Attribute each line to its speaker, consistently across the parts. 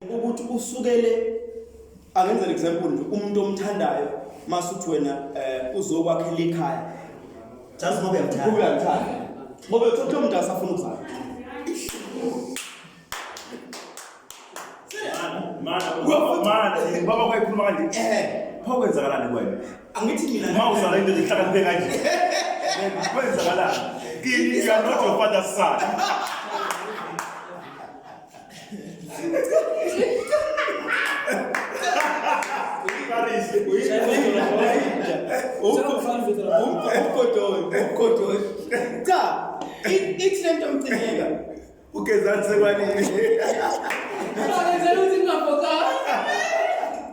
Speaker 1: Ukuthi usukele angenza an example nje umuntu omthandayo masuthi wena uzokwakhela ikhaya
Speaker 2: just ngoba uyamthanda.
Speaker 1: Uyamthanda. Ngoba uthola umuntu asafuna ukuzala.
Speaker 3: Mana, mana, baba kwayikhuluma kanje. Pho kwenzakalani kuwena?
Speaker 1: Angithi mina
Speaker 3: Uma uzala into ezihlakaniphe kanje. Kwenzakalani? Kini you are not your father's son.
Speaker 1: Umgodoyi, umgodoyi. Cha, ithi lento mcineka.
Speaker 3: Ugezani sekwanini?
Speaker 4: Ngenzela ukuthi ngingaphoxanga.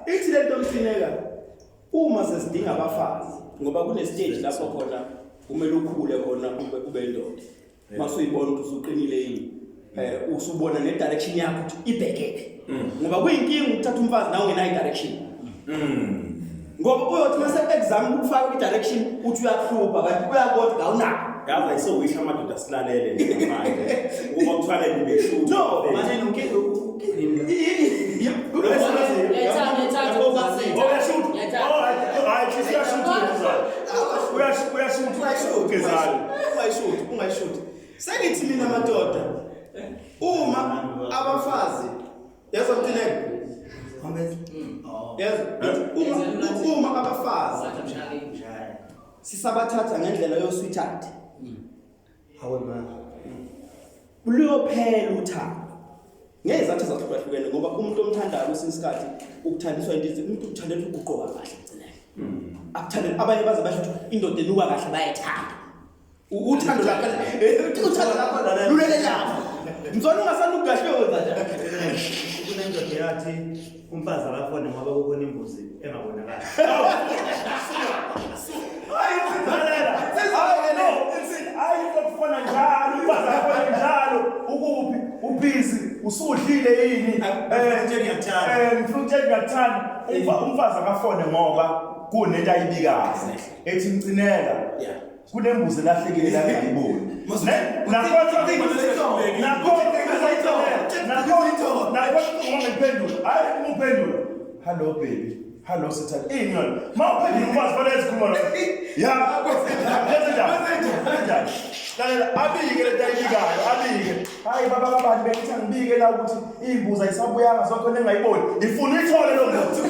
Speaker 1: Ithi lento mcineka. Uma sesidinga abafazi ngoba kune stage lapho khona kumele ukhule khona ube indoda. Masuyibona ukuthi usuqinile yini. Usubona ne direction yakho ukuthi ibhekephi. Ngoba kuyinkinga ukuthatha umfazi nawe ungenayo direction. Ngoba uyothi mase exam ukufaka kwi direction uthi uyakuhlupha kanti uyakodwa awunako.
Speaker 3: Yazi ayisowisha amadoda silalele nje manje. Uma kuthiwa le nibeshutha.
Speaker 1: No,
Speaker 2: manje nonke
Speaker 1: Ungayishuthi, ungayishuthi. Sengithi mina madoda uma abafazi yezwa mtineke yezwa uma abafazi sisabathatha ngendlela yo sweetheart.
Speaker 2: Hawe ma.
Speaker 1: Luyophela uthando. Ngezathu ezahlukahlukene ngoba umuntu omthandayo kwesinye isikhathi ukuthandiswa into ezinye umuntu ukuthandela ukugqoka kahle mcineke. Akuthandela abanye baze basho ukuthi indoda enuka kahle bayayithanda. Uthando lakho uthando lakho lulele lapho. Mzwana ungasanuki kahle wenza njani?
Speaker 2: Kunendoda yathi umfazi akafone ngoba kukhona imbuzi engabonakali.
Speaker 3: Hayi ukufona njalo, umfazi akafone njalo. Ukuphi? Ubhizi, usudlile yini?
Speaker 2: Ngifuna ngiyakuthanda.
Speaker 3: Ngifuna ukutshela ngiyakuthanda. Umfazi akafone ngoba kunento ayibikayo. Ethi mcinela. Kunembuzi elahlekile la ngayiboni. Nakho hayi uma uphendula. Hello baby. Hello sithanda. Ini yona. Ma uphendula umfazi fanele ezikhuluma lo. Ya. Yenze njani? Yenze njani? Lalela abike lento ayibikayo, abike. Hayi baba kabani bengithi angibike la ukuthi imbuzi ayisabuyanga zonke nengayiboni. Ifuna uyithole lo mbuzi.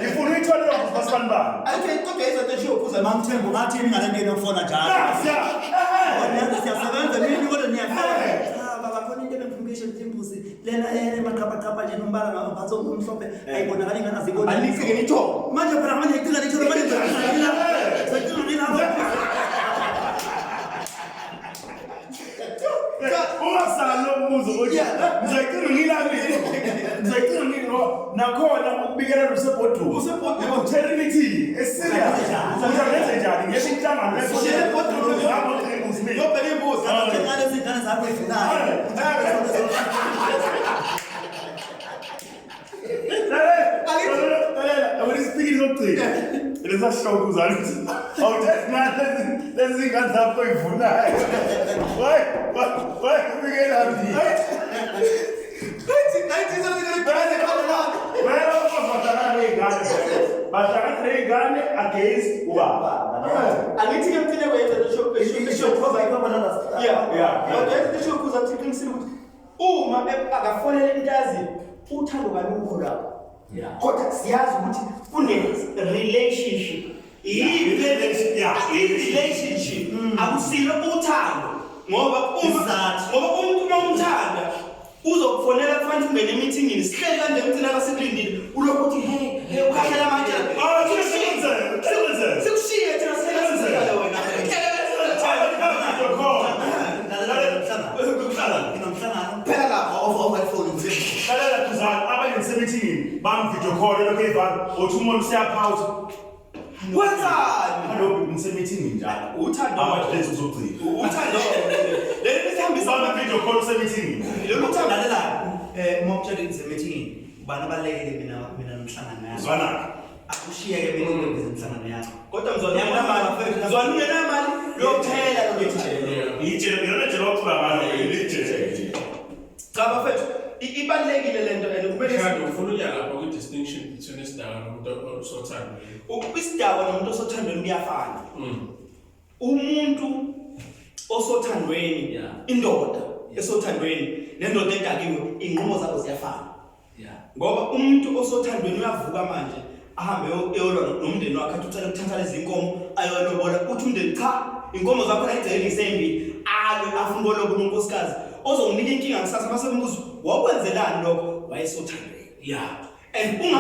Speaker 3: Ifuna uyithole lo mbuzi basibani bani.
Speaker 1: Athi kodwa izinto eshiyokuza
Speaker 2: Mamthembu ngathini ngale nto yokufona njalo.
Speaker 3: Nasiya.
Speaker 2: Kodwa siyasebenza mina kodwa niyafona. Cha baba khona into ebengifuna ukuyisho ukuthi imbuzi lena emaqhapaqhapa nje nombala ngaphansi omhlophe ayibonakali ingane aziboni.
Speaker 1: Anicike nithole.
Speaker 2: Manje phela manje icinga nithole manje ngizocinga ngilapha.
Speaker 3: Ungasali lo mbuzo ukuthi ngizoyicina ngilambile. Ngizoyicina ngilo nakhona ukubikela usebhodini.
Speaker 1: Usebhodini.
Speaker 3: Eternity eserious. Uzoyenze njani? Ngisho inhlangano
Speaker 1: Ushiye ebhodini.
Speaker 3: Ngihamba ngigcina imbuzi mina.
Speaker 1: Yobheka imbuzi.
Speaker 2: Ngale zingane zakho ezivunayo.
Speaker 3: Lalela, yabona isipikili sokugcina. Lesa sihloko uzala ukuthi awuthathi ngani lezi zingane zakho oyivunayo. Why? Why ubikela mina? Vele abafazi bahlangana ney'ngane. Bahlangana ney'ngane against ubaba.
Speaker 1: Angithi ke mthine kwenza Yeah.
Speaker 3: Yeah.
Speaker 1: Kodwa into eshokuza ukuthi iqinisile ukuthi uma akafonele intazi uthando kalukho lapho. Kodwa siyazi ukuthi kune relationship. I-relationship akusilo uthando ngoba uma ngoba umuntu uma umthanda uzokufonela kufanele ungene emithingini sihleli kanje emthini akasekulindile ulokhu uthi hey hey ukhahlela manje
Speaker 3: Ah, sekwenzeka, sekwenzeka.
Speaker 1: sikushiye thina sihleli sihlale wena.
Speaker 2: Nginomhlangano.
Speaker 1: Phela lapha
Speaker 2: Off off iPhone nje.
Speaker 3: Lalela Khuzani, abanye ngisemithingini bam-video call lokhu eyivalo uthi umuntu useyaphawutha.
Speaker 1: Wenzani?
Speaker 3: Hello ngisemithingini njalo.
Speaker 1: Uthando.
Speaker 3: Amadoda ethu uzogcina.
Speaker 1: Uthando. Leli lisihambisa
Speaker 3: Ubamba video call usemithingini.
Speaker 1: lolu thando
Speaker 2: Lalela uma utshela ngisemithingini ubani obalulekile mina nomhlangano yakho.
Speaker 3: Zwanakhe.
Speaker 2: Akushiyeke mina ngibiza imihlangano yakho.
Speaker 1: Kodwa mzwana ungenamali, mzwana ungenamali luyophela lolu thando.
Speaker 3: Ijele yona jele wacula ngalo lijele.
Speaker 1: Cha bafethu, ibalulekile lento and kumele
Speaker 4: nomuntu osothandweni.
Speaker 1: Isidakwa nomuntu osothandweni kuyafana. Umuntu osothandweni, indoda esothandweni nendoda edakiwe, inqumo zabo ziyafana. Ngoba umuntu osothandweni uyavuka manje ahambe eyolwa nomndeni wakhe, athi ucela ukuthatha lezi nkomo ayolobola, uthi umndeni cha, inkomo zakho la egcekeni isembili, alwe afune ukolobola unkosikazi ozonginika inkinga kusasa. Mase umbuzo, wakwenzelani lokho? Wayesothandweni. And unga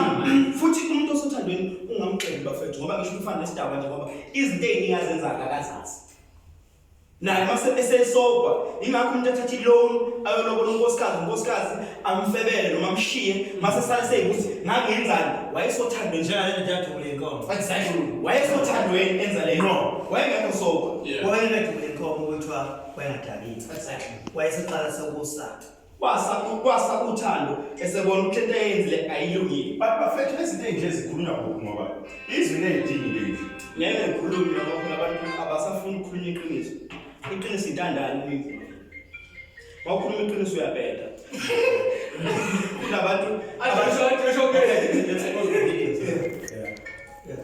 Speaker 1: futhi umuntu osothandweni ungamxeli, bafethu, ngoba ngisho ufana nesidakwa nje, ngoba izinto ey'ningi azenzayo akazazi naye mase esesobha. Ingakho umuntu athatha i-loan ayolobola unkosikazi, unkosikazi amfebele noma amshiye, mase sale seyikuthi ngangenzani. Wayesothandweni.
Speaker 2: Njengale nto yadubula inkomo.
Speaker 1: Exactly, wayesothandweni enza leyo.
Speaker 3: No.
Speaker 1: Wayengekho sober.
Speaker 2: Wayengadubula inkomo kuthiwa wayengadakile. Wayeseqala sekusa.
Speaker 1: Kwasa uthando esebona ukuthi lento ayenzile ayilungile.
Speaker 3: But bafethu, lezi zinto ey'nje zikhulunywa kuphi? Ngoba izwi ley'dingi leli.
Speaker 1: Ngeke ngikhulume ngoba khona abantu abasafuni ukukhuluma iqiniso. Iqiniso intandane. Uma ukhuluma iqiniso uyabheda.